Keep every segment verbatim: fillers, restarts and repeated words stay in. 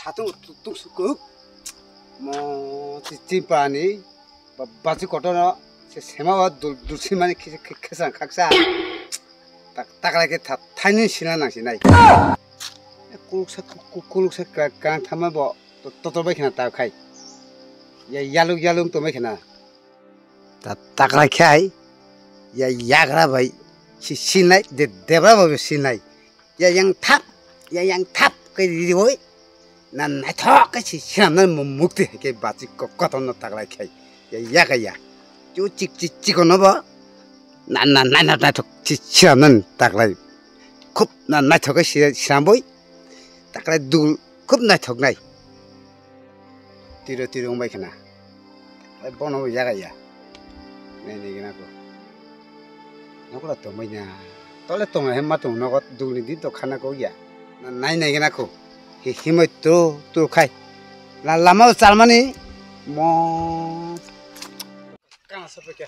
Hatung tuk tuk sukuk. Mo chi chi pani. Ba-, bachi kotorno se sema wa dul, dul si mani khe-, khe-, khesang khaksa. Tak, takra khe tha-, thaini sina nang sinai. Kuluksa ku-, ku-, kuluksa ka-, kang thama bo to-, totor bai khna ta khai. Ya yaluk yaluk to mai khna. Ta takra khai ya yagra bai si sinai de debra bai sinai. Ya yang thap, ya yang thap kai riwoi. Na naithok kai si sinam na mu-, mukti hai kai bachi ko-, kotorno takra khai. Ya ya kai ya. Chu chik chik chikono bo. Na na na na naithok si sinam na takra. Khub na naithok kai si sinam boi. Takra dul khub naithok nai. Tiro tiro wngbai khna. Ai bono bo yaga ya. Nai nai gana ko. Nokora tongbai na. Tole tongo he ma tong nogo dugni di to khana ko ya. Na nai nai gana ko. Hi himoi to to khai. La lama o chalmani mo. Kana sa pe kya?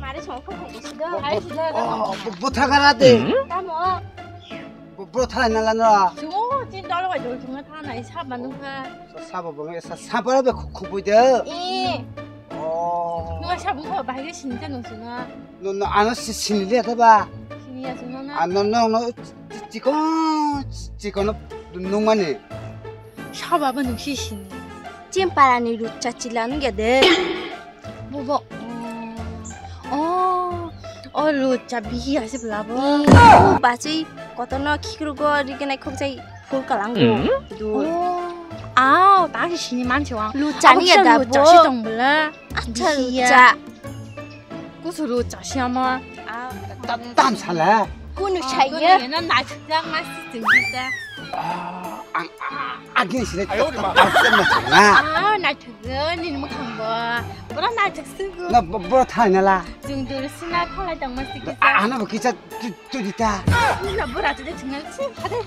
Mari song kho kho si do. Ai si do. Oh, bu-, butha kara de. Tamo. Bu-, butha na la no. Chu tin dol bai dol chu tha nai sa ba nu kha. Sa, sa ba bang, sa, sa ba be khu-, khu bui de. E. Oh. Nu sa bu kho bai ge sin ta nu chu na. No, no, ano si, sin le ta ba. Sin ya chu na na. Ano no, no, chi-, chikon, chikon no nung mani. Sa ba ba nu si sin. Chin para ni ru cha chi la nu ge de. Bobo. Oh. Oh, lucha bihi ase bla bo. Oh, bachai kotorno khikrugo rigenai khokjai phul kalang bo. Dul. Oh. Aw, ta si sini manse wang. Lucha ni da bo. Lucha si tong bla. Acha lucha. Kusu lucha si ama. Tam sala. Kunu saya. Na na chak ma si tinggi ta. Ang agin sila. Ayo, ma. Na. Ah, na Nini mwkhang bo. Bora naithok sugu. Na bo-, bora thai nala. Jung dur sina kholai tong masti kisa. Ano bo kisa tu, tu dita. Na bora tu de thungal si. Hade.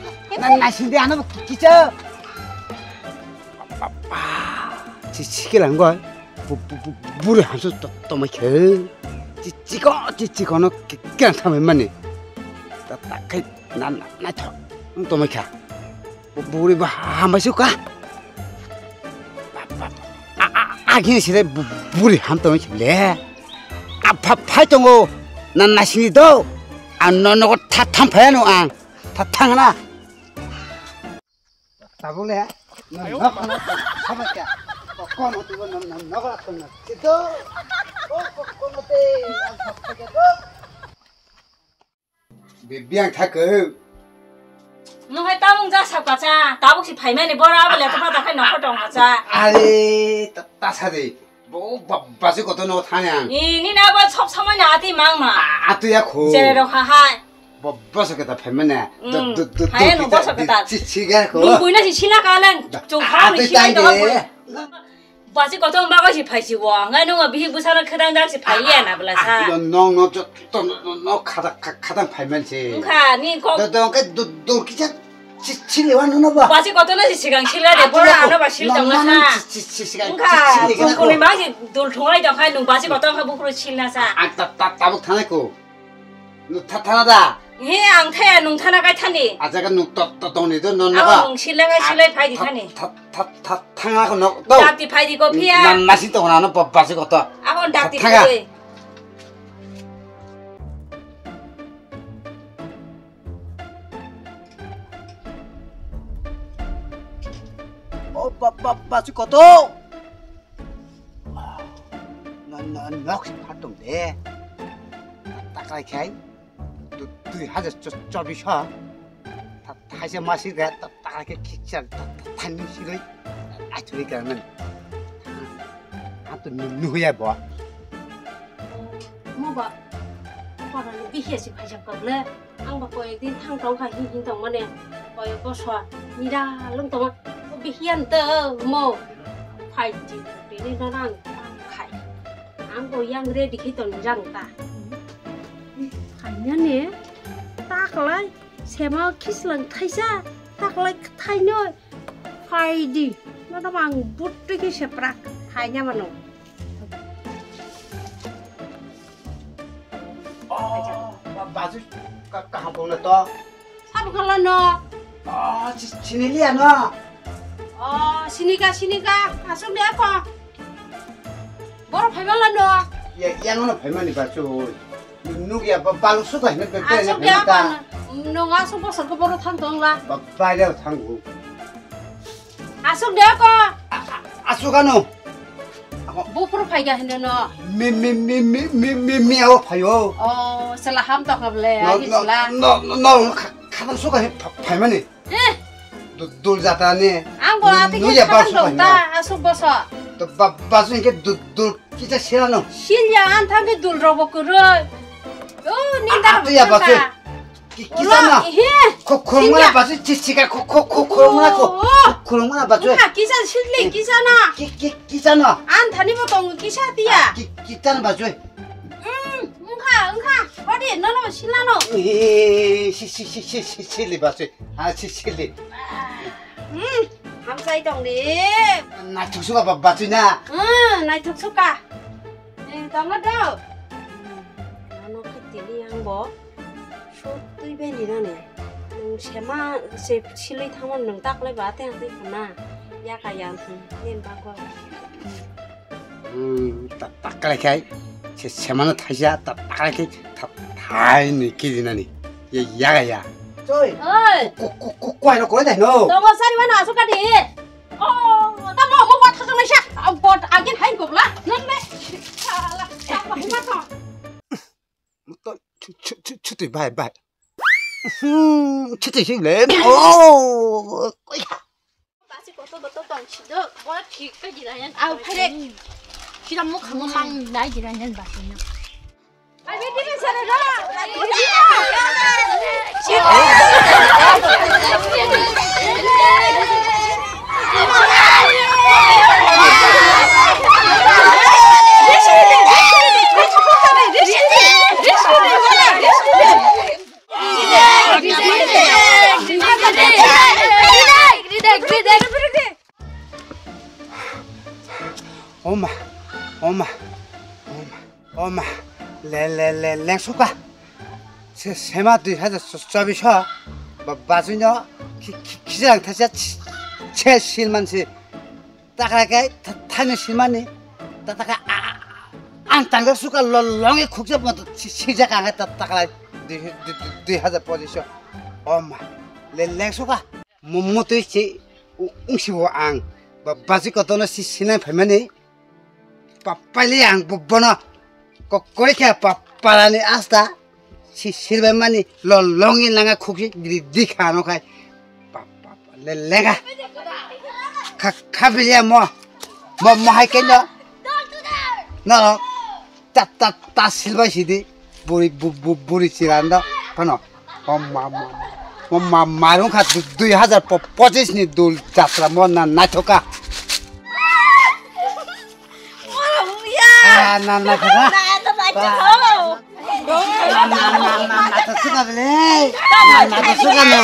Na, na sinde ano bo kisa. Papa. Si, si kelang goi. Bu, bu, bu, buri hansu to, to mai khe. Si, si ko, si, si ko no ke, ke thang mai mani. Ta, ta kai na, na, na thok. To mai kha. Buri ba hambai su ka. Agini sire buri ham tong le. Apha phai tongo. Na nasini do. An no no tha tham phai no ang. Tha thang na. Tabule. No no no. Sama kya. Kono tu no no no. Sito. Kono te. Ang thap thap. Bi-, biyang thakhe. Nwng hai tamung ja sak bacha, tabuk si phaimani bora abo le topha takhai nokho tong bacha. Are, ta-, ta sa de. Bo ba-, basi koto no thani ang. Ni, ni na bo sob somoi na ati mang ma. A-, atu ya kho. Jere rok ha hai. Bo-, boso keta phaimani. Mm. Du-, du-, du-, hai du-, no kita, boso di-, keta. Si-, si ga kho. Ni buina si sila ka lang. Da-, chung kha atu ni sila tai do de. Bui. Basi kotor bagwi si phai si wng, ngai nung bihik bwsano khedang dak si phai liya na bwla sa. No, no, no, to, to, no, no, no, khata, kha-, khatang phai man si. Wngkha, ni kok. Do, do, khe do, do, kisa si, si, ni wano no ba. Basi kotor no si sigang sila de, bora ano ba sil tong na sa. Si, si, si, sigang wngkha, si, si, si, kung kung ni ma si dul thunglai tong khai nung basi kotor kha bukru sil na sa. Ang ta, ta, tabuk thanai ko. Nuk tha thana da? He, ang thaya, nung thana kai thani. A jaga nuk tok tok tong ni do non. Abo naga. Nung silai kai silai phai di thani. Tha tha tha thanga ko nok do. Dati phai di ko phiya. Na nasi tong na no ba basi ko to. Abo dati phai di. O ba ba basi ko to. No, no, nok si phatung de. Taklai khai. Du-, dui hajar cho-, chobis ha. Ta-, thaisa masi ga, ta-, taklai khe khiksa, ta-, ta-, thaini siloi. Aithuri ga nang. Ang to nu-, nuhuya bo. Mo ba. Para ni bihia si phaisa kable. Ang ba koyek din thang tong kha hin hin tong mane, koyek boso nira lung tong ma. O bihian to mo phai ji tini no nang khai. Ang bo yang ready khi ton jang ta. Khaina ne taklai sema khislang thaisa taklai thaino phai di. No no ang buttu khi seprak khaina mano. Oh, ba-, baju ka-, kaham pung na to. Sabo kala no. Oh, si-, siniliya no? Oh, sinika, sinika. Asuk de ako. Boro phaiba lano. Ya, yang no phaimani bachu. Nugya ba balu suka hina pe pe Asuk de ako. Nung asuk bosor ko boro thang tong la. Ba, ba ya thangu. Asuk de ako. Asuk ano. Bufru phaiga hino no. Mi, mi, mi, mi, mi, mi, mi, awo phayo. Oh, sela ham to kable, No, agi no, sela. No, no, no, kha-, khatang suka he pha-, phaimani. Eh. Du-, dul jata ni. Ang bo Nu-, ati nuya ke ba khatang suka dong hino. Ta, asuk boso. To ba, ba su ke du-, dul kita sila no. Silya an thang ke dul robo kuroi. Oh, ninda Atu ya ba su. Ki-, Ulo, kisana. Ihe. Ko-, khulumgana Sinja. Basu chi-, chika ko-, ko-, ko-, khulumgana ko. Oh. Khulumgana basu. Wngkha kisa silni kisana. Ki-, ki-, kisana. An thani bo tongo kisa tiya. Ki-, kisana basu. Mm, wngkha, wngkha. Hodi, nono silano. Eh, si-, si-, sili basu. Ha, si-, sili. Mm, hamsai tong di. Naithok suka ba-, basu na. Mm, naithok suka. Eh, tongo do. Ano khitini ang bo. Sut twi bai ni nani. Nwng sema se silwi thangmani nwng taklai ba tei ang twi khana. Yaka ya nwng nin bagwi. Hmm, ta-, taklai khai. Se semano thaisa, ta-, taklai khai. Ta-, thai ni kiri nani. Ya, yaka ya. Choi. Oi. Ku, ku, ku, kuai no koi dai no. Tongo sari mano asuk kadi. Oh, tamo mo bot khajang naisa. Bot agin hai gobla. Nwng le. Sala, sala, hai ma thong. Muto chu chu chu chu twi bai bai. Hmm, chu twi sing le. Oh, koi. Basi koto koto tong sido. Bo thik ka jira yan. Au, phare. Sira mukha mo mang nai jira yan basi na. Ai, beti ni sara da. Oma, oma, oma, oma, le, le, le, lengsuka. Se, sema dui hajar chobbish o, ba, bajuino ki-, ki-, kisa ang thaisa se, se silman se. Takra khe tha-, thaino simani. Ta-, takra a-, a-, ang tangda suka lo-, longi khukjak moto si-, sijak ang ta-, takra dui, dui, dui, dui hajar pochish o. O ma, le-, leng suka. Mo-, motwi si u-, ungsibo ang. Ba-, baji kotorno si-, sinai phaimani. Pa-, paili ang bo-, bono. Ko-, kori khe pa-, parani asta. Si silbai mani lo longi langa khukhi giri di khano khai. Pa, pa, pa, le, lega. Kha, kha bilia mo. Mo, mo hai kenyo. No, no. Ta, ta, ta silbai sidi. Buri, bu, bu, buri chiranda. Pano. O ma, ma, ma. Mo ma, marung kha du-, dui hajar po-, pochis ni dul jatra mo na naithoka. Ora, uya. Ah, na, na, na. Na, na, na, na. Na, na, na, na, na, suka bele. Na, na, na, suka no.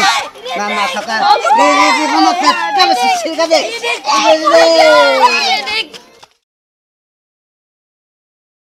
Na, na, suka. Re, re, re, mama, pet, pet, si, si, ka de. Re, re, re.